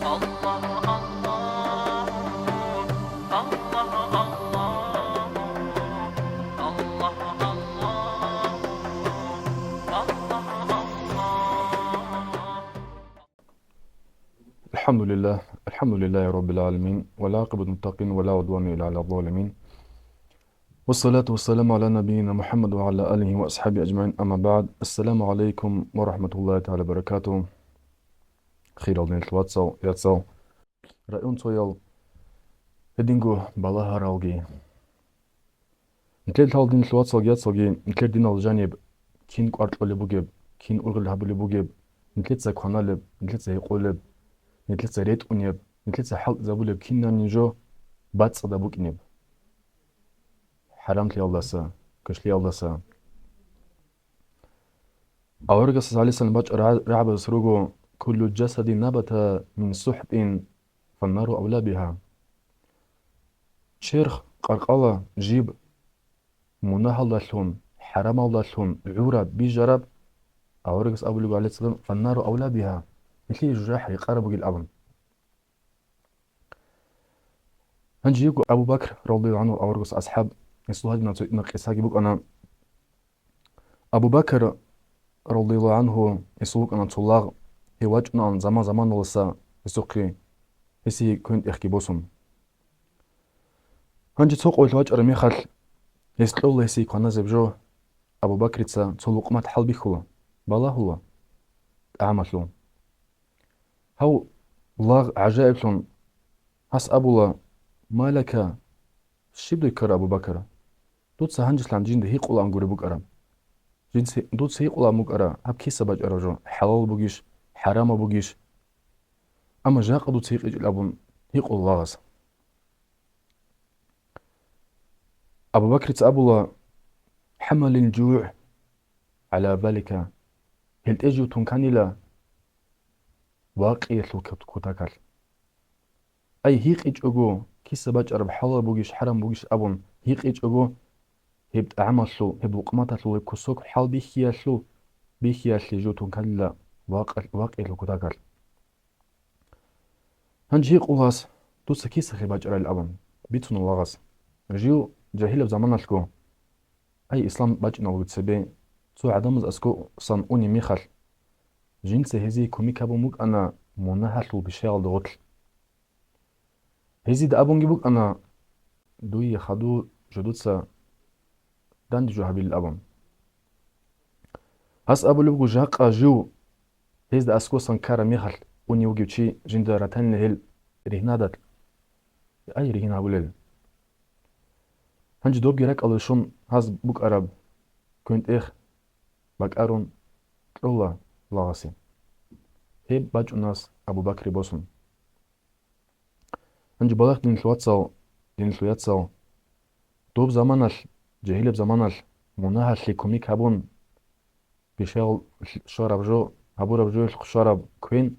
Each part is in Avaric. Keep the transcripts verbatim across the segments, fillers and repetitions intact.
الحمد لله، الحمد لله رب العالمين، والعاقبة للمتقين، ولا عدوان إلا على الظالمين. والصلاة والسلام على نبينا محمد وعلى آله وأصحابه أجمعين. أما بعد. السلام عليكم ورحمة الله تعالى وبركاته. Хирал динлъ вацал, яцал, районцоял, гьединго балагьаралги. Нилъер лъал динлъ вацалги, яцалги, нилъер динал жаниб кин кӀвар кьолеб бугеб, кин ургъел гьабулеб бугеб, нилъеца кваналеб, нилъеца гьекъолеб, нилъеца ретӀунеб, нилъеца хӀалтӀизабулеб кинабниги жо бацӀцӀадаб букӀинеб. ХӀарамлъиялдаса, квешлъиялдаса. Аварагас гӀалайгьиссалам бачӀараб рагӀабаз руго: «Куллу жасади набата мин сухӀтин, фаннару авла биха». Черх, къаркъала, жиб мунагьалдалъун, хӀарамалдалъун гӀураб, бижараб, аварагас абулеб гӀалайгьиссалам: «Фаннару авла биха», гьелъие жужахӀ гьекъараб бугил абун. Гьанже йиго Абу Бакр, радияллагьу гӀангьу, аварагас асхӀаб, гьесул гьадинаб цо кьисаги букӀана. Абу Бакр, радияллагьу гӀангьу, гьесул вукӀана цо лагъ, гьев вачӀунаан заман-заманалдаса гьесухъе, гьесие квен-тӀехги босун. Гьанже цо къоялъ вачӀараб мехалъ, гьес кьола гьесие кваназеб жо, Абу Бакрица цо лукъмат хӀалбихьула, балагьула тӀагӀамалъул. Гьав лагъ гӀажаиблъун, гьас абула: «Ма лака, щиб дуе ккара, Абу Бакр? Дуца гьанжелъан жинда гьикъулаан гуреб букӀара. Жинца, дуца гьикъулаан букӀара гьаб киса бачӀараб жо, хӀалал бугищ, хӀарамаб бугищ? Амма жакъа дуца гьикъичӀел», — абун гьикъула лагъас. Абу Бакрица абула: «ХӀамалил жугӀ гӀала балика». ГьелтӀе жив тунканила вакъиялъул кут-, кутакалъ. Ай, гьикъичӀого, киса бачӀараб хӀалал бугищ, хӀарам бугищ абун гьикъичӀого, гьеб тӀагӀамалъул, гьеб лукъматалъул гьеб кусок хӀалбихьиялъул, бихьиялъе жо тунканила вакъ-, вакъиялъул кутакалъ. Гьанже гьикъула гьас: «Дуца кисахъе бачӀарал?» — абун, бицуна лагъас. Жив жагьилаб заманалъго, ай, ислам бачӀиналго цебе, цо гӀадамаз аскӀосан унеб мехалъ, жинца гьезие кумек гьабун букӀана мунагьалъул бишаялда гъорлъ. Гьезида абунги букӀана: «Дуе хадув жо дуца данде жо гьабилин», — абун. Гьас абулеб буго, жакъа жив гьезда аскӀосан ккараб мехалъ унев вугев чи жинда ратанила гьел ригьнадалъ, ай, ригьин гьабулел. Гьанже добги ракӀалде щун гьаз букӀараб квен-тӀех бакӀарун кьола лагъасе. Гьеб бачӀуна гьас Абу Бакри босун. Гьанже балагь, динлъ вацал, динлъ яцал, доб заманалъ, жагьилаб заманалъ, мунагьалъе кумек гьабун, бишал щвараб жо, гьабураб жоялъ хъущараб квен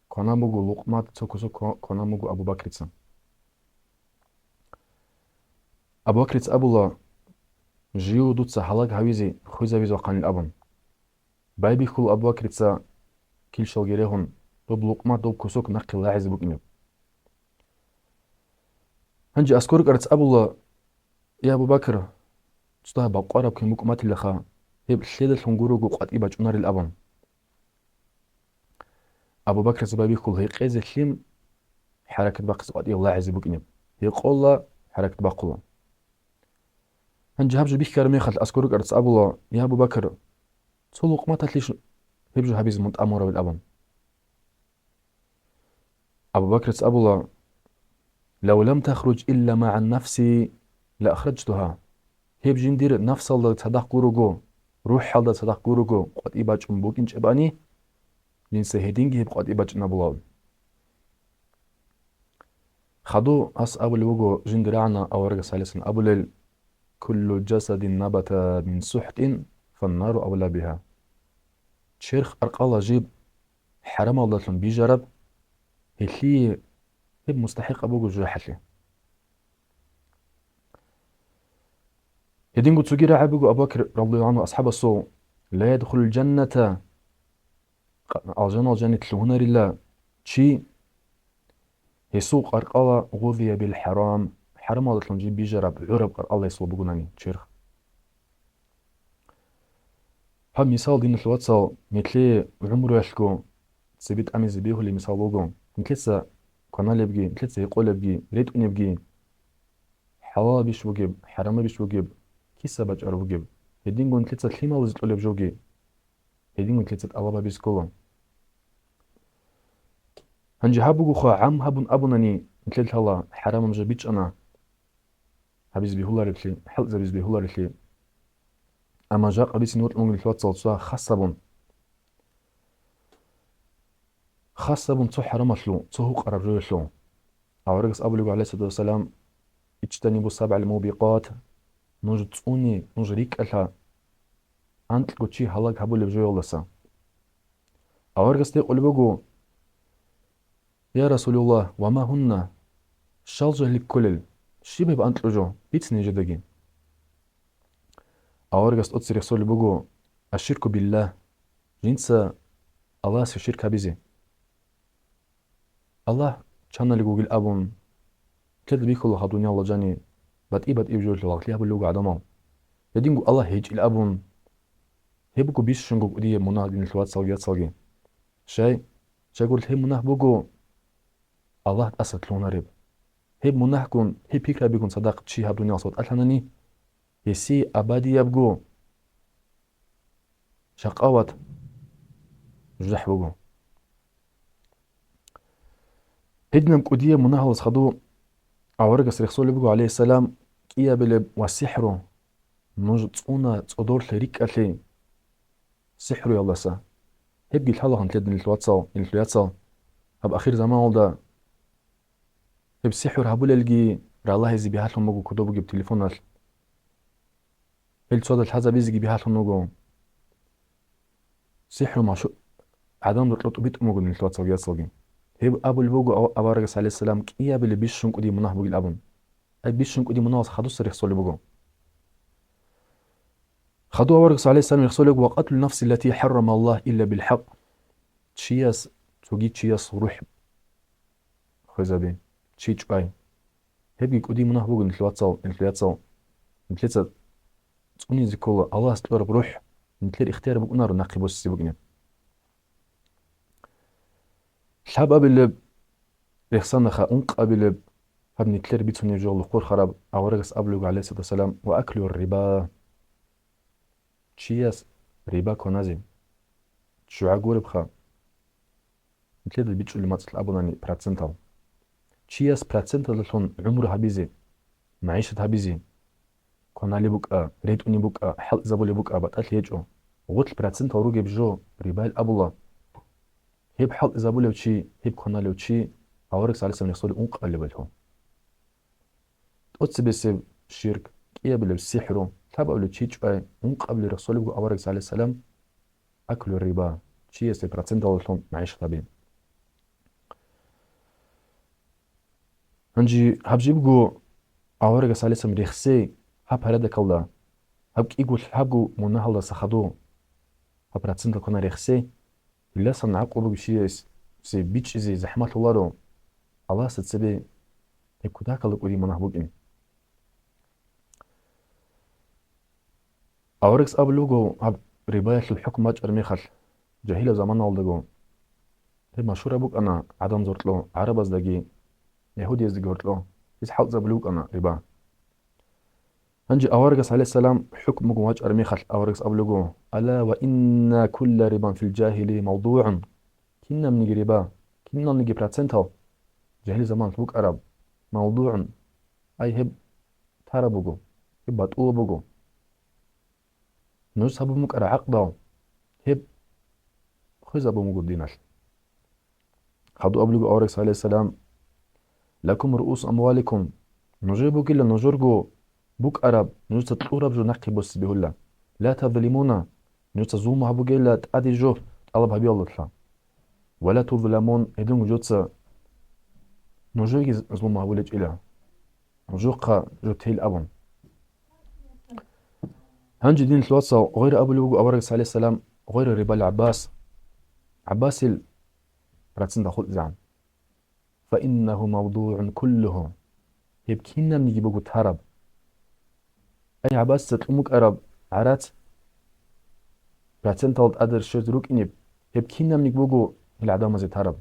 кванан буго, лукъмат цо кусок ква-, кванан буго Абу Бакрица. Абу Бакрица абула: «Жив дуца гьалаг гьавизе, хвезавизе вахъанил», — абун. Байбихьул Абу Бакрица килщалги регьун, доб лукъмат, доб кусок нахъе лагӀизе букӀинеб. Гьанже аскӀор рукӀараца абула: «Я Абу Бакр, цо дагьаб бакъвараб квен букӀун батилаха, гьеб лъедалъун гурого къватӀибе бачӀунарел», — абун. Абу Бакрица байбихьула гьекъезе лъим хӀаракат бахъизе къватӀибе лагӀизе букӀинеб. Гьекъола, хӀаракат бахъула. Гьанже гьаб жо бихьараб мехалъ аскӀор рукӀараца абула: «Я Абу Бакр, цо лукъматалъищ гьеб жо гьабизе мун тӀамурабил?» — абун. Абу Бакрица абула: «Лав лам тахруж илла магӀан нафси ла ахраджтугьа». Гьеб жиндир нафсалда цадахъ гурого, рухӀалда цадахъ гурого къватӀибе бачӀун букӀинчӀебани, жинца гьединги гьеб къватӀибе бачӀунабула. Хадув гьас абулев вуго жиндир рагӀана аварагас гьаласан абулел: «Куллу жасадин набата мин сухӀтин, фаннару авла биха». Черх аркъала жиб хӀарамалдалъун бижараб, гьелъие гьеб мустахӀикъаб буго жужахӀалъе. Гьединго цоги рагӀи буго Абу Бакр радияллагьу гӀангьу асхӀабасул: «Ла ядхулул жанната», алжанал жаниб лъугьунарила, Чи гьесул къаркъала гъудия бил хӀарам, хӀарамалдалъун жиб бижараб, гӀураб къаркъала гьесул бугунани черх. Гьаб мисал, диналъул вацал, нилъее гӀумруялъго цебе тӀамизе бегьулеб мисал буго. Нилъеца кваналебги, нилъеца гьекъолебги, ретӀунебги, хӀалалабищ бугеб, хӀарамабищ бугеб, киса бачӀараб бугеб, гьединго нилъеца лъималазе кьолеб жоги, гьединго нилъеца тӀалаб гьабизе ккола. Гьанже гьаб бугоха, гӀам гьабун абунани, нилъер лъала хӀарамаб жо бичӀчӀана гьабизе бегьуларевлъи, хӀалтӀизабизе бегьуларевлъи. Амма жакъа бицин вукьун вугелъул вацал цо хас гьабун. Хас гьабун цо хӀарамалъул, цо гьукъараб жоялъул. Аварагас абулего, гӀалайгьиссалату вассалам: «Иджтанибу сабгӀал мубикъат», нуж цӀуне, нуж рикӀкӀалъа анкьго чи гьалаг гьабулеб жоялдаса. Аварагас гьикъулеб буго: «Я Расулаллагь, ва ма гьунна?» Щал жо гьелъие кколел? Щиб гьеб анкьго жо? Бицин нижедаги. Аварагас тӀоцебе рехсолеб буго: «Аширку биллагь», жинца Аллагьасе ширк гьабизе. Аллагь чаналъ вугин абун, нилъеда бихьула гьаб дуниялалда жани батӀи-батӀияб жоялъул лагълъи гьабулел руго гӀадамал. Гьединго Аллагь гьечӀин абун, гьеб буго бищунго кӀудияб мунагь, диналъул вацалги яцалги. Щай? Щайгурелъул гьеб мунагь буго Аллагь тӀаса лъугьунареб. Гьеб мунагьгун, гьеб пикрабигун цадахъ чи гьаб дуниялалъ ватӀалъанани, гьесие абадиябго шакъават жужахӀ буго. Гьединаб кӀудияб мунагьалдаса хадув аварагас рехсолеб буго, гӀалайгьиссалам, кӀиабилеб ва сихӀру, нуж цӀуна цӀодорлъи рикӀкӀалъи сихӀруялдаса. Гьебги лъалаха нилъеда, диналъул вацал, диналъул яцал, гьаб ахир заманалда гьеб сихӀур гьабулелги ралагьизе бигьалъун буго кодоб бугеб телефоналъ. Гьел цода лъазабизеги бигьалъун вуго. СихӀру машгьу-, гӀадамазда рокьо тӀубитӀун буго, диналъул вацалги яцалги. Гьеб абулеб буго ав-, аварагас, гӀалайгьиссалам, кӀиабилеб бищун кӀудияб мунагь бугин абун. Ай, бищун кӀудияб мунагьалдаса хадусда рехсолеб буго. Хадув аварагас, гӀалайгьиссалам, рехсолеб буго: «Ва къатлу нафси ллати хӀаррамаллагь илла бил хӀакъ». Чияс, цоги чияс рухӀ хвезаби, чи чӀвай. Гьебги кӀудияб мунагь буго, диналъул вацал, диналъул яцал. Нилъеца цӀунизе ккола Аллагьас кьураб рухӀ, нилъер ихтияр букӀунаро нахъе босизе букӀине. Лъабабилеб рехсанаха, ункъабилеб гьаб нилъер бицунеб жо хурхараб, аварагас абулеб буго, гӀалайгьиссалату вассалам: «Ва аклу риба». Чияс риба кваназе. ЧчугӀа гуребха, нилъеда бичӀчӀулеб мацӀалъ абунани процентал. Чияс проценталдалъун гӀумру гьабизе, магӀишат гьабизе, кваналеб букӀа, ретӀунеб букӀа, хӀалтӀизабулеб букӀа, батӀалъи гьечӀо. Гъулъ процентал ругеб жо рибаялъ абула. Гьеб хӀалтӀизабулев чи, гьеб кваналев чи, аварагас, гӀалайгьиссалам, рехсолеб ункъабилеб балъу. ТӀоцебесеб ширк, кӀиабилеб сихӀру, лъабабилеб чи чӀвай, ункъабилеб рехсолеб буго аварагас, гӀалайгьиссалам, аклу риба, чиясе проценталдалъун магӀишат гьаби. Гьанже гьаб жибго аварагас, гӀалайгьиссалам, рехсей гьаб порядокалда, гьаб кӀиго лъабго мунагьалдаса хадув, гьаб процентал квана рехсей, гьелдасан гӀакълу бугев чиясе бичӀчӀизе захӀмалъуларо Аллагьасда цебе гьеб кутакалда кӀудияб мунагь букӀин. Аварагас абулеб буго гьаб рибаялъул хӀукму бачӀараб мехалъ, жагьилаб заманалдаго гьеб машгьураб букӀана гӀадамазда гьоркьо, гӀарабаздаги, ягьудияздаги гьоркьо, гьез хӀалтӀизабулеб букӀана риба. Гьанже аварагас, гӀалайгьиссалам, хӀукмугун вачӀараб мехалъ, аварагас абулеб буго: «Ала ва инна кулла рибан фил жагьили мавдугӀун». Кинабниги риба, киналниги процентал жагьил заманалъ букӀараб, мавдугӀун, ай, гьеб тараб буго, гьеб батӀулаб буго. Нуж гьабун букӀараб гӀакъдал, гьеб хвезабун буго диналъ. Хадув абулеб буго аварагас, гӀалайгьиссалам: «Лакум руусу амваликум», нужее бугила нужерго букӀараб, нужеца кьураб жо нахъе босизе бегьула. «Ла тазлимуна», нужеца зулму гьабугейила тӀаде жо тӀалаб гьабиялдалъун. «Ва ла тузламун», гьедин нужеца нужееги зулму гьабулечӀила. Нужехъа жо тел абун. Гьанже, диналъул вацал, гъойра абулеб буго аварагас, гӀалайгьиссалам, гъойра рибал гӀаббас. ГӀаббасил процентал хутӀизегӀан. فإنه موضوع كله. Гьеб кинабниги буго тараб. Ай, гӀабасица кьун букӀараб гӀарац, процентал тӀаде щвезе рукӀинеб, гьеб кинабниги буго гьел гӀадамазе тараб.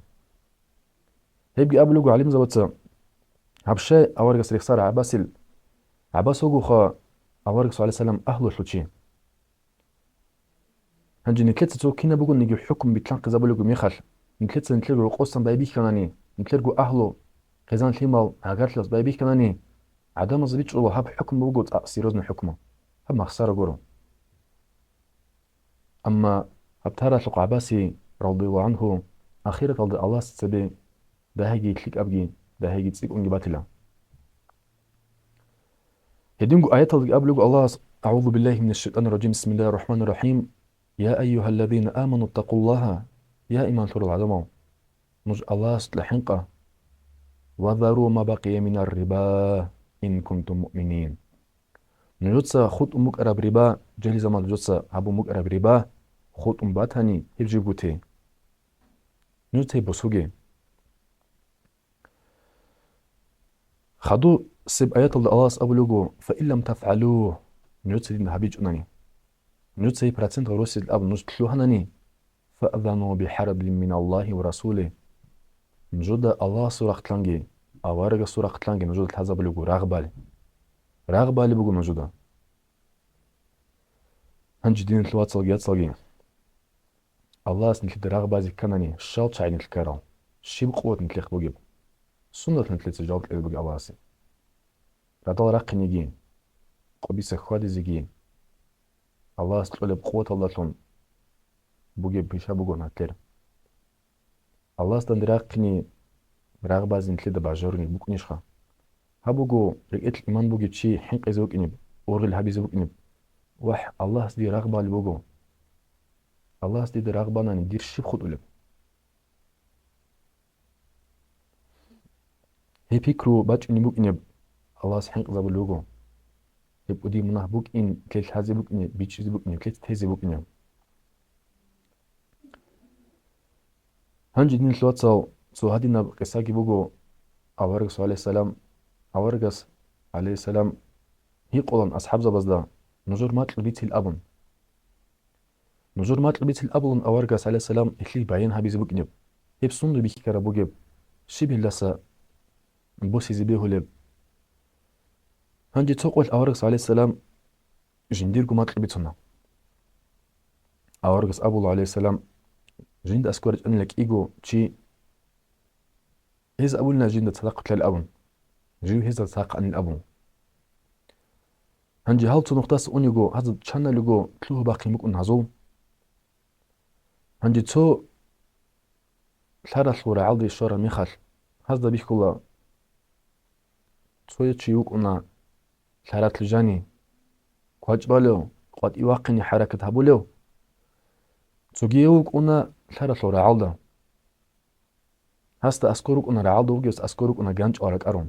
Гьебги абулего гӀалимзабаца, гьаб щай аварагас рехсараб гӀабасил? ГӀабас вугоха авараг, саллаллагьу гӀалайгьи вассалам, агьлуялъул чи. Гьанже нилъеца цо кинаб бугониги хӀукму битлъанхъизабулеб мехалъ, нилъеца нилъерго рокъосан байбихьанани, нилъерго агьлу, хъизан-лъимал, гӀагарлъиялъ байбихьанани, гӀадамазда бичӀчӀула гьаб хӀукму буго цӀакъ серьёзный хӀукму, гьаб махсара гуро. Амма гьаб таралъухъ гӀабаси, радияллагьу гӀангьу, ахираталда Аллагьасда цебе дагьиги лъикӀабги, дагьиги цӀикӀкӀунги батила. Гьединго аяталдаги абулего Аллагьас: أعوذ بالله من الشيطان الرجيم، بسم الله الرحمن الرحيم، يا أيها الذين آمنوا اتقوا الله, я иман лъурал гӀадамал, нуж Аллагьасукьа хӀинкъа, وذروا ما بقي من الربا إن كنتم مؤمنين. Нужеца хутӀун букӀараб риба, жагьил заман нужеца гьабун букӀараб риба хутӀун батани, гьеб жибго те. Нужеца гьеб босуге. Хадусеб аяталда Аллагьас абулего: فإن لم تفعلوا, нужеца дин гьабичӀунани, нужеца гьеб процентал росидал абун нуж лъугьанани, فأذنوا بحرب من الله ورسوله, нужеда Аллагьасул рахъалъанги аварагасул рахъалъанги нужеда лъазабулего рагъ бали. Рагъ бали буго нужеда. Гьанже, диналъул вацалги яцалги, Аллагьас нилъеда рагъ базе кканани, щал чагӀи нилъ ккарал, щиб къуват нилъехъ бугеб? Сундалъ нилъеца жал кьезе бугеб Аллагьасе? Радал рахъинеги, къубиса хьвадизеги Аллагьас кьолеб къуваталдалъун бугеб пиша буго нилъер. Аллагьасда данде рахъине рагъ базе нилъеда бажарулел букӀунищха? Гьаб буго рекӀелъ иман бугев чи хӀинкъизе вукӀинеб, ургъел гьабизе букӀинеб: «ВахӀ, Аллагьас дие рагъ балеб буго. Аллагьас дида рагъ банани, дир щиб хутӀулеб?» Гьеб пикру бачӀунеб букӀинеб Аллагьас хӀинкъизабулеб буго. Гьеб кӀудияб мунагь букӀин, лъелъ лъазе букӀинеб, бичӀчӀизе букӀинеб, лъелъ тезе букӀинеб. Гьанже, диналъул вацал, цо гьадинаб къисаги буго. Аварагас, гӀалайгьиссалам, аварагас, гӀалайгьиссалам, гьикъулан асхӀабзабазда, нужер макьу бицил абун. Нужер макьу бицил абулун аварагас, гӀалайгьиссалам, гьелъие баян гьабизе букӀинеб. Гьеб сунда бихьараб бугеб? Щиб гьелдаса босизе бегьулеб? Гьанже цо къоялъ аварагас, гӀалайгьиссалам, жиндирго макьу бицуна. Аварагас абула, гӀалайгьиссалам, жинда аскӀор рачӀанила кӀиго чи, гьез абулина жинда цадахъ кколел абун, жив гьезда цадахъ анил абун. Гьанже гьал цо нухдаса униго, гьазда чаналиго лъугьа-бахъин букӀун гьазул. Гьанже цо лъаралъул рагӀалде щвараб мехалъ, гьазда бихьула, цояв чи вукӀуна лъаратлъи жани, квачӀ балев, къватӀив вахъине хӀаракат гьабулев. Цогияв вукӀуна лъаралъул рагӀалда. Гьасда аскӀор рукӀуна рагӀалда вугевс, аскӀор рукӀуна ганчӀал ракӀарун.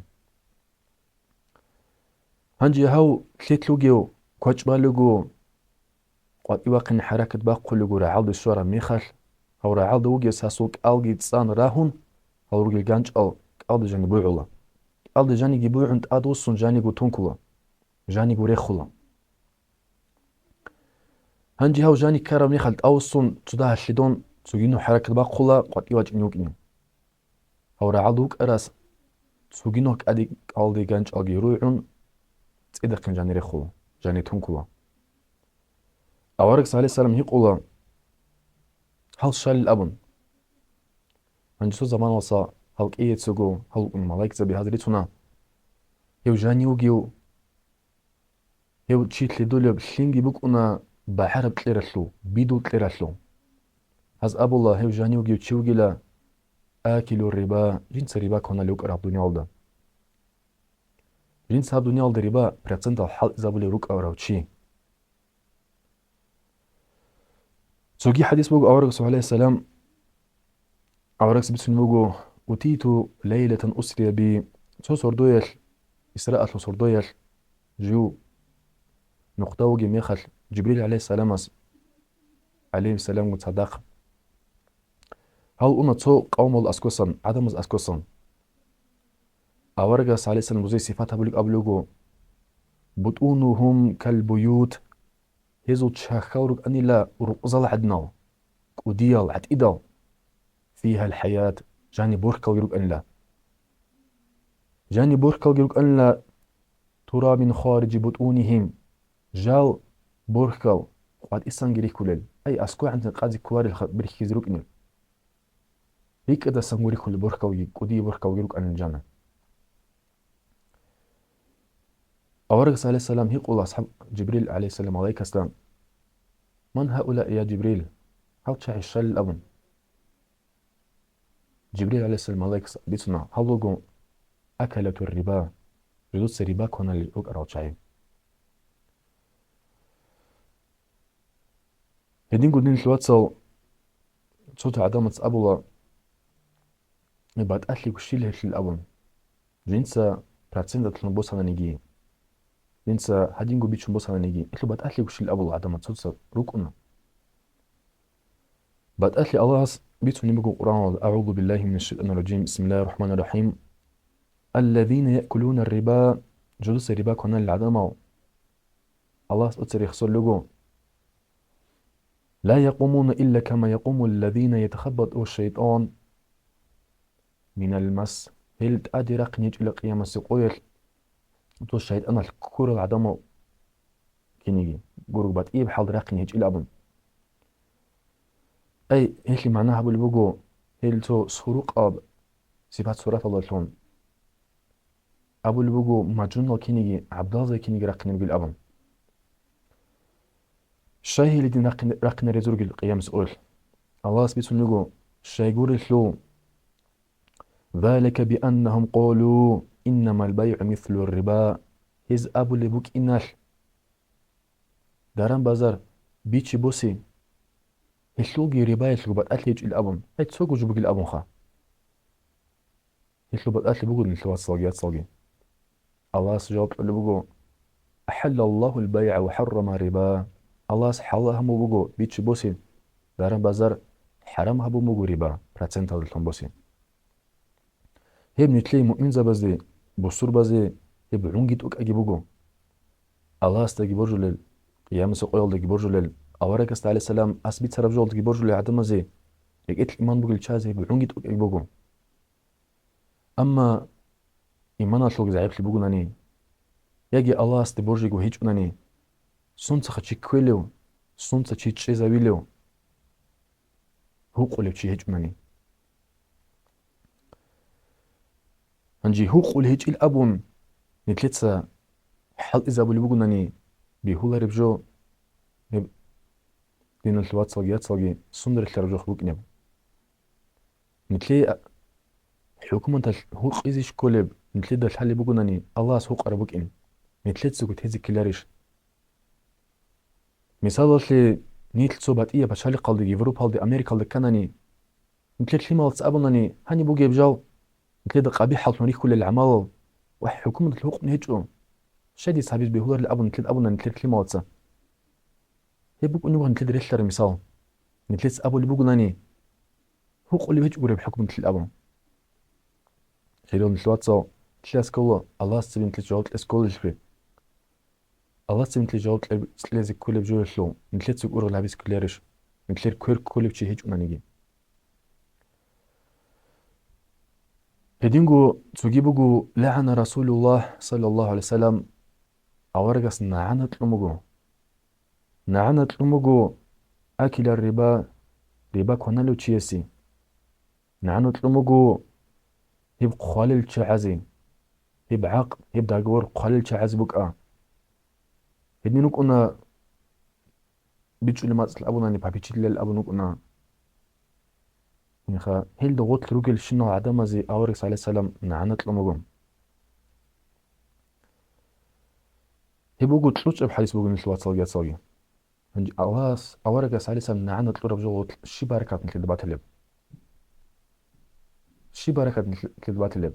Гьанже гьав лъелъ вугев, квачӀ балего, къватӀив вахъине хӀаракат бахъулего рагӀалде щвараб мехалъ, гьав рагӀалда вугес гьасул кӀалги цӀан рагьун, гьал ругел ганчӀал кӀалде жаниб бугӀула. КӀалде жаниги бугӀун тӀадвуссун жаниго тункула, жаниго рехула. Гьанже гьав жани ккараб мехалъ тӀавуссун цо дагьалъидон цогинав хӀаракат бахъула къватӀив вачӀине вукӀинев. Гьав рагӀалда вукӀарас цогинав кӀади кӀалде ганчӀалги ругӀун, цӀидахъин жани рехула, жани тункула. Аварагас, гӀалайгьиссалам, гьикъула, гьал щалил абун. Гьанже цо заманалса гьал кӀияцаго, гьал вукӀун малаикзаби гьаз рицуна. Гьев жани вугев, гьев чи лъидулеб лъимги букӀуна багӀараб кьералъул, бидул кьералъул. Гьаз абула, гьев жани вугев чи вугила, акилу риба, жинца риба кваналев вукӀараб дуниялда. Жинца гьаб дуниялда риба процентал хӀалтӀизабулев рукӀарав чи. Цоги хӀадис буго, аварагас, гӀалайгьиссалам, аварагас бицунеб буго: «Утиту лайлатан усрия би», цо сордоялъ, Исраалъул сордоялъ, жив нухда вугеб мехалъ, Жибрил гӀалайгьиссаламас, гӀалайгьиссаламго цадахъ, гьал уна цо къавмал аскосан, гӀадамаз аскосан. Аварагас, гӀалайгьиссалам, гьезие сипат гьабулеб абулеб буго: «БутӀунугьум калбуют», гьезул чахьал рукӀанила рукъзал гӀадинал, кӀудиял, гӀатӀидал, «фигьал хӀаят», жаниб борхьалги рукӀанила. Жаниб борхьалги рукӀанила, «тура мин хариджи бутӀунигьим», жал борхьал къватӀисанги рихьулел, ай, аскӀовегӀанлъи къазе кколарелха бихьизе рукӀинел. РикӀкӀадасанго рихьулел борхьалги, кӀудияб борхьалги рукӀанин жана. Аварагас, гӀалайгьиссалам, гьикъула асхӀаб Жибрил, гӀалайгьиссалам, малаикасда: «Ман гьаула, я Жибрил? Гьал чагӀи щалил?» — абун. Жибрил, гӀалайгьиссалам, малаикас бицуна: «Гьал руго акалатур риба, жидуца риба кваналел рукӀарал чагӀи». Гьединго, диналъул вацал, цо-цо гӀадамаца абула, батӀалъиго щил гьелъил абун. Жинца проценталъун босананиги, жинца гьадинго бичун босананиги, гьелъул батӀалъиго щил абула гӀадамаца цоца рукӀуна. БатӀалъи Аллагьас бицунеб буго Къуръаналда: «АгӀузу биллагьи минаш шайтанир ражим, бисмиллагьир рахӀманир рахӀим. Аллазина яъкулунар риба», жодоса риба кваналел гӀадамал, Аллагьас тӀоцебе рехсолел руго: «Ла якъумуна илла кама якъуму аллазина ятахаббату шайтан минал мас». Гьел тӀаде рахъине гьечӀила къиямасеб къоялъ, цо шайтӀаналъ ккурал гӀадамал киниги, гурого батӀияб хӀалда рахъине гьечӀила абун. Ай, гьелъие магӀна гьабулеб буго, гьел цо сурукъаб сипат-сураталдалъун абулеб буго, мажнунал киниги, гӀабдалзай киниги рахъине ругел абун. Щай гьел гьедин рахъин-, рахъине резургел къиямасеб къоялъ? Аллагьас бицун буго, щайгурелъул: «Залика бианнагьум къалу иннамал байгӀу мислу риба». Гьез абулеб букӀиналъ: «Даран-базар, бичи-боси, гьелъулги рибаялъул батӀалъи гьечӀил», — абун, гьай цого жо бугил абунха. Гьелъул батӀалъи буго, диналъул вацалги яцалги. Аллагьас жаваб кьолеб буго: «АхӀаллаллагьул байгӀа ва хӀаррама риба». Аллагьас хӀалал гьабун буго бичи-боси, даран-базар, хӀарам гьабун буго риба, проценталдалъун боси. Гьеб нилъее, муъминзабазде, бусурбазе, гьеб гӀунги тӀокӀаги буго. Аллагьасдаги боржулел, къиямасеб къоялдаги боржулел, аварагасда, гӀалайгьиссалам, ас бицараб жоялдаги боржулел гӀадамазе рекӀелъ иман бугел чиязе гьеб гӀунги тӀокӀаги буго. Амма иманалъулги загӀиплъи бугунани, яги Аллагьасде боржиго гьечӀунани, сунцаха чи кквелев, сунца чи чӀезавилев, гьукъулев чи гьечӀунани. Гьанже гьукъулев гьечӀил абун, нилъеца хӀалтӀизабулеб бугунани, бегьулареб жо, гьеб, диналъул вацалги яцалги, сунда релълъараб жо букӀинеб. Нилъее хӀукуматалъ гьукъизе кколеб, нилъеда лъалеб бугунани, Аллагьас гьукъараб букӀин, нилъецаго тезе ккеларищ? Мисалалъе, нилъ цо батӀияб пачалихъалде, Европалде, Америкалде кканани, нилъер лъималаца абунани, гьаниб бугеб жал, нилъеда къабихӀаллъун рихьулел гӀамалал ва хӀукуматалъ гьукъун гьечӀо. Щай дица гьабиз бегьуларел абун нилъеда абуна нилъер лъималаца? Гьеб букӀунеб буго нилъеда релълъараб мисал. Нилъеца абулеб бугунани, гьукъулеб гьечӀо гуреб хӀукму нилъ абун. Хириял нилъ вацал, нилъеца ккола Аллагьас цебе нилъее жаваб кьезе кколелъул. Аллагьас цебе нилъее жаваб кье-, кьезе кколеб жоялъул, нилъеца ургъел гьабизе кколарищ, нилъер квер кколев чи гьечӀунаниги? Гьединго цоги буго, лагӀана Расулуллагь, саллаллагьу гӀалайгьи ва саллам, аварагас нагӀана кьун буго. НагӀана кьун буго акилар риба, риба кваналев чиясе. НагӀана кьун буго гьеб хъвалел чагӀазе, гьеб гӀакъ, гьеб договор хъвалел чагӀазе букӀа. Гьедин рукӀуна, бичӀчӀулеб мацӀалъ абунани, попечитель абун рукӀуна. Гьелда гъорлъ ругелщинал гӀадамазе аварагас, гӀалайгьиссалам, нагӀана кьун буго. Гьеб буго кьучӀаб хӀадис буго, нилъ вацалги яцалги. Гьанже Аллагьас, аварагас, гӀалайгьиссалам, нагӀана кьураб жо гъорлъ щиб баракат нилъеда батилеб? Щиб баракат нилъеда батилеб?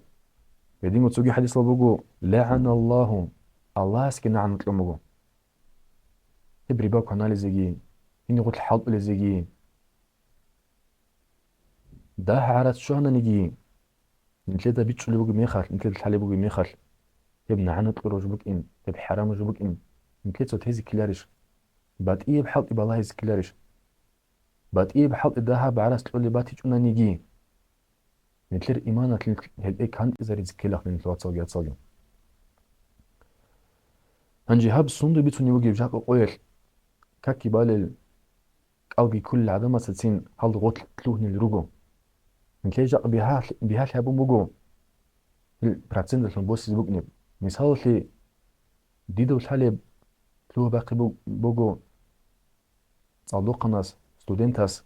Гьединго цоги хӀадисал буго, лагӀаналлагьу, Аллагьасги нагӀана кьун буго. Гьеб риба кваналезеги, гьениб гъорлъ хӀалтӀулезеги. Дагь гӀарац щвананиги, Нилъеда бичӀчӀулеб бугеб мехалъ, нилъеда лъалеб бугеб мехалъ, гьеб нагӀана кьураб жо букӀин, гьеб хӀарамаб жо букӀин, нилъеца тезе ккеларищ? БатӀияб хӀалтӀи балагьизе ккеларищ? БатӀияб хӀалтӀи дагьаб гӀарац кьолеб батичӀунаниги, нилъер иманалъ гьелде кантӀизаризе ккелахъ, нилъ вацалги яцалги. Гьанже гьаб сунда бицунеб бугеб жакъа къоялъ какги балел, кӀалги кколел гӀадамацацин гьал гъорлъ лъугьунел руго. Нилъее жакъа бигьалъ-, бигьалъи гьабун буго, гьел проценталъун босизе букӀинеб. Мисалалъе, дида лъалеб лъугьа-бахъи буг-, буго цӀалдохъанас, студентас,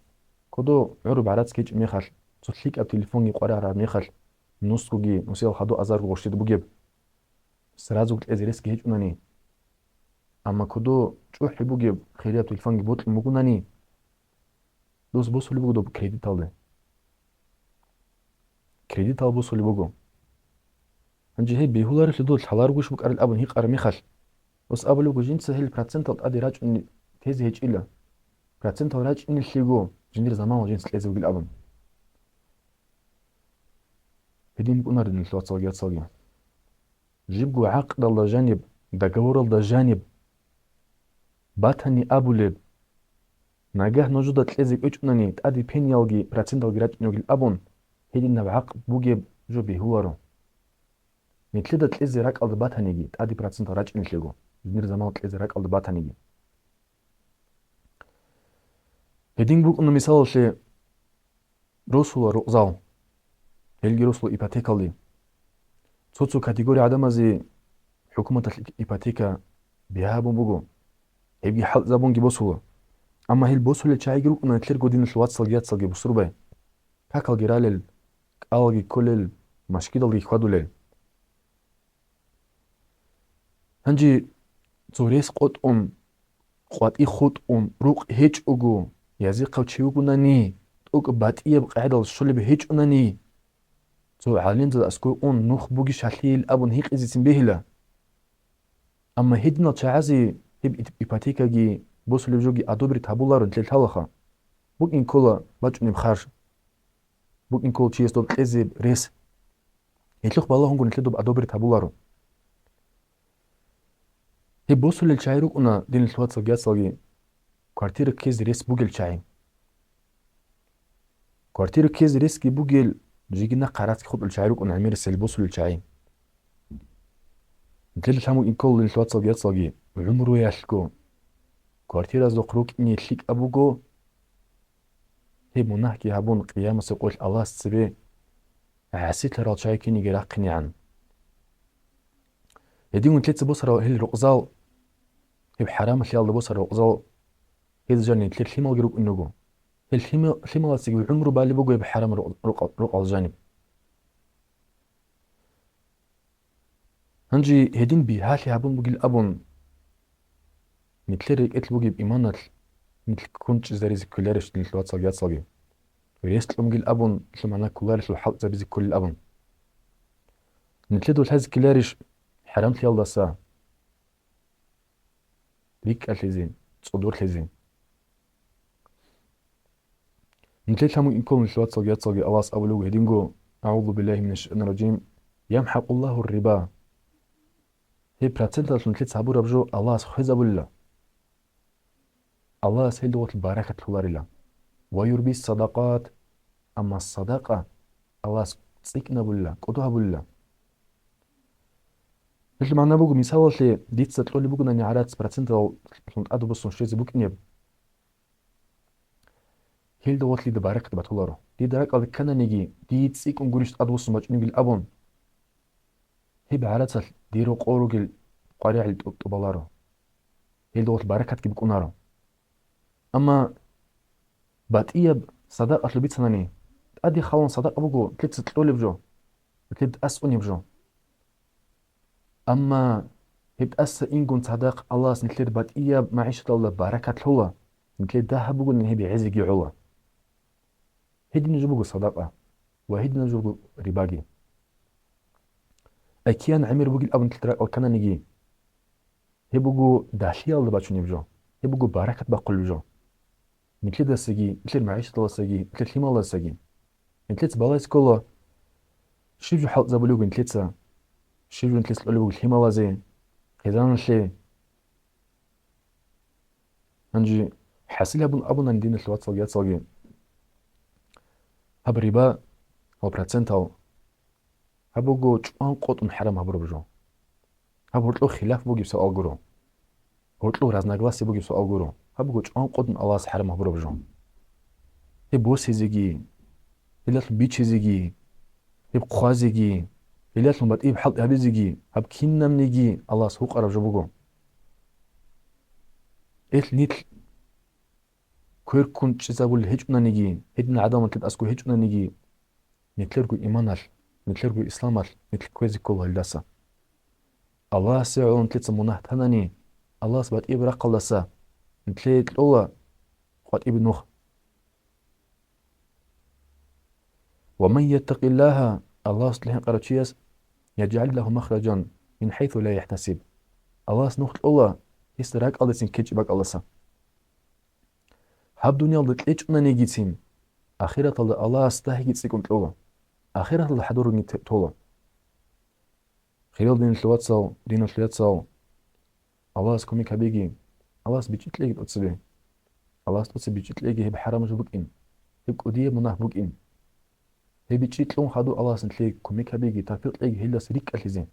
кодо гӀураб гӀарац гьечӀеб мехалъ, цо лъикӀаб телефонги къваригӀараб мехалъ, нусгоги, нусиял хадур азарго гъоркьида бугеб, сразу кьезе ресги гьечӀунани. Амма кодо чӀухӀи бугеб хирияб телефонги бокьун бугунани, дос босулеб буго доб кредиталде. Кредитал босулеб буго. Гьанже гьеб бегьуларелъул дол лъаларгуш букӀарил абун гьикъараб мехалъ, дос абулеб буго, жинца гьел процентал тӀаде рачӀунни тезе гьечӀила. Процентал рачӀинелъего жиндир заманал жинца кьезе бугил абун. Гьедин букӀунарин нилъ вацалги яцалги. Жибго гӀакъдалда жаниб, договоралда жаниб батани абулеб, нагагь нужеда кьезе кӀвечӀунани тӀаде пениялги проценталги рачӀине ругел абун, гьединаб гӀакъ бугеб жо бегьуларо. Нилъеда кьезе ракӀалда батаниги, тӀаде процентал рачӀинелъего, жиндир заман кьезе ракӀалда батаниги. Гьедин букӀуна мисалалъе, росула рукъзал, гьелги росула ипотекалде. Цо-цо категория гӀадамазе хӀукуматалъ ипотека бигьа гьабун буго, гьебги хӀалтӀизабунги босула. Амма гьел босулел чагӀиги рукӀуна нилъерго диналъул вацалги яцалги бусурбай, какалги ралел, кӀалги кколел, машгидалги хьвадулел. Гьанже цо рес къотӀун, къватӀи хутӀун, рукъ гьечӀого, язихъав чи вугунани, тӀокӀ батӀияб къагӀидал щолеб гьечӀунани, цо гӀалимзабаз аскӀове ун нух бугищ гьалъийил абун гьикъизецин бегьила. Амма гьединал чагӀазе гьеб ит-, ипотекаги босулеб жоги одобрить гьабуларо нилъер лъалаха. БукӀин ккола бачӀунеб харж, букӀин ккола чияс доб кьезеб рес. Гьелъухъ балагьун гури нилъер доб одобрить гьабуларо. Гьеб босулел чагӀи рукӀуна, диналъул вацалги яцалги, квартира ккезе рес бугел чагӀи. Квартира ккезе ресги бугел, жеги нахъа гӀарацги хутӀулел чагӀи рукӀуна гӀемерисел босулел чагӀи. Нилъеда лъан букӀин ккола, диналъул вацалги яцалги, гӀумруялъго квартираздухъ рукӀине лъикӀаб буго, гьеб мунагьги гьабун, Къиямасеб къоялъ Аллагьас цебе гӀасилъарал чагӀи киниги рахъинегӀан. Гьедин нилъеца босарал гьел рукъзал, гьеб хӀарамалъиялда босарал рукъзал, гьез жаниб нилъер лъималги рукӀун руго. Гьел лъимал-, лъималасеги гӀумру балеб буго гьеб хӀарам рукъ-, рукъ-, рукъал жаниб. Гьанже гьедин бигьалъи гьабун бугил абун, нилъер рекӀелъ бугеб иманалъ нилъ ккун чӀезаризе кколарищ, нилъ вацалги яцалги? Рес кьун бугил абун, нилъ магӀна кколарелъул хӀалтӀизабизе кколил абун. Нилъеда лъазе кколарищ хӀарамлъиялдаса рикӀкӀалъизе, цӀодорлъизе? Нилъер лъан букӀин ккола, нилъ вацалги яцалги, Аллагьас абулеб буго гьединго, «АгӀузу биллагьи минаш шайтӀанир ражим, ямхӀакъуллагьур риба». Гьеб проценталъун нилъеца гьабураб жо Аллагьас хвезабулила. Аллагьас гьелда гъорлъ баракат лъоларила. «Ва юрбис садакъат», амма садакъа Аллагьас цӀикӀкӀинабулила, кӀодо гьабулила. Гьелъул магӀна буго, мисалалъе, дица кьолеб бугони гӀарац проценталъун тӀадабуссун щвезе букӀинеб, гьелда гъорлъ дида баракат батуларо. Дида ракӀалде ккананиги, дие цӀикӀкӀун гурищ тӀадбуссун бачӀунебил абун, гьеб гӀарацалъ дир рокъор ругел къваригӀел тӀуб-, тӀубаларо. Гьелда гъорлъ баракатги букӀунаро. Амма батӀияб садакъалъул бицанани, тӀаде халун садакъа буго, нилъеца кьолеб жо, нилъер тӀаса унеб жо. Амма гьеб тӀаса ингун цадахъ Аллагьас нилъер батӀияб магӀишаталда баракат лъола, нилъер дагьаб бугони гьеб гӀезеги гӀола. Гьединаб жо буго садакъа ва гьединаб жо буго рибаги. Океан гӀемер бугил абун нилъеда ракӀалде ккананиги, гьеб буго дагьлъиялда бачунеб жо, гьеб буго баракат бахъулеб жо. Нилъедасаги, нилъер магӀишаталдасаги, нилъер лъималдасаги. Нилъеца балагьизе ккола, Щиб жо хӀалтӀизабулеб буго нилъеца? Щиб жо нилъеца кьолеб буго лъималазе, хъизаналъе? Гьанже хӀасил гьабун абунани, диналъул вацалги яцалги, гьаб риба ва процентал, гьаб буго чӀван къотӀун хӀарам гьабураб жо. Гьаб гьоркьоб хилаф бугеб суал гуро. Гьоркьоб разногласие бугеб суал гуро. Гьаб буго чӀван къотӀун Аллагьас хӀарам гьабураб жо. Гьеб босизеги, гьелдалъун бичизеги, гьеб хъвазеги, гьелдалъун батӀияб хӀалтӀи гьабизеги, гьаб кинабниги Аллагьас гьукъараб жо буго. Ил нилъ квер ккун чӀезабулел гьечӀонаниги, гьедин гӀадамал нилъеда аскӀов гьечӀонаниги, нилъерго иманалъ, нилъерго исламалъ нилъ кквезе ккола гьелдаса. Аллагьасе гӀоло нилъеца мунагь танани, Аллагьас батӀияб рахъалдаса нилъее кьола къватӀибе нух. «Ва ман яттакъиллагьа», Аллагьасде хӀинкъарав чияс, «яжгӀал лагьу махражан мин хӀайсу ла яхӀтасиб», Аллагьас нух кьола гьесда ракӀалдецин ккечӀеб бакӀалдаса. Гьаб дуниялда кьечӀонанигицин, ахираталда Аллагьас дагьиги цӀикӀкӀун кьола, ахираталда хӀадурги те-, тола. Хириял диналъул вацал, диналъул яцал, Аллагьас кумек гьабеги, Аллагьас бичӀчӀи кьеги тӀоцебе. Аллагьас тӀоцебе бичӀчӀи кьеги гьеб хӀарам жо букӀин, гьеб кӀудияб мунагь букӀин. Гьеб бичӀчӀи кьун хадуб Аллагьас нилъее кумек гьабеги, тавфикъ кьеги гьелдаса рикӀкӀалъизе,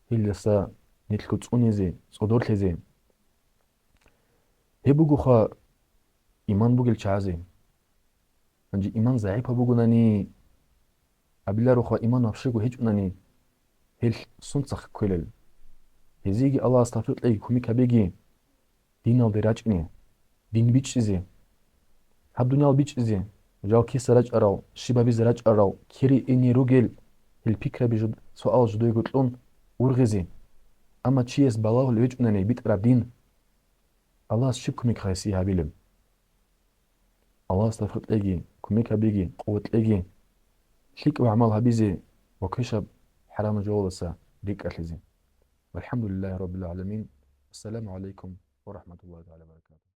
гьелдаса нилъго цӀунизе, цӀодорлъизе. Гьеб бугоха иман бугел чагӀазе. Гьанже иман загӀипаб бугонани, абилароха, иман вабщего гьечӀонани, гьел сунцахъ кквелел. Гьезиеги Аллагьас тавфикъ кьеги кумек гьабеги диналде рачӀине, дин бичӀчӀизе. Гьаб дуниял бичӀчӀизе, жал киса рачӀарал, щиб гьабизе рачӀарал, кире ине ругел, гьел пикраби жуд-, суал жидеего кьун ургъизе. Амма чияс балагьулев гьечӀонани битӀараб дин, Аллагьас щиб кумек гьесие гьабилеб? Аллагьас тавфикъ кьеги, кумек гьабеги, къуват кьеги, лъикӀаб гӀамал гьабизе ва квешаб хӀарамаб жоялдаса рикӀкӀалъизе. ВалхӀамдулиллагьи раббил гӀаламин. Ассаламу гӀалайкум ва рахӀматуллагьи тагӀала ва баракатугьу.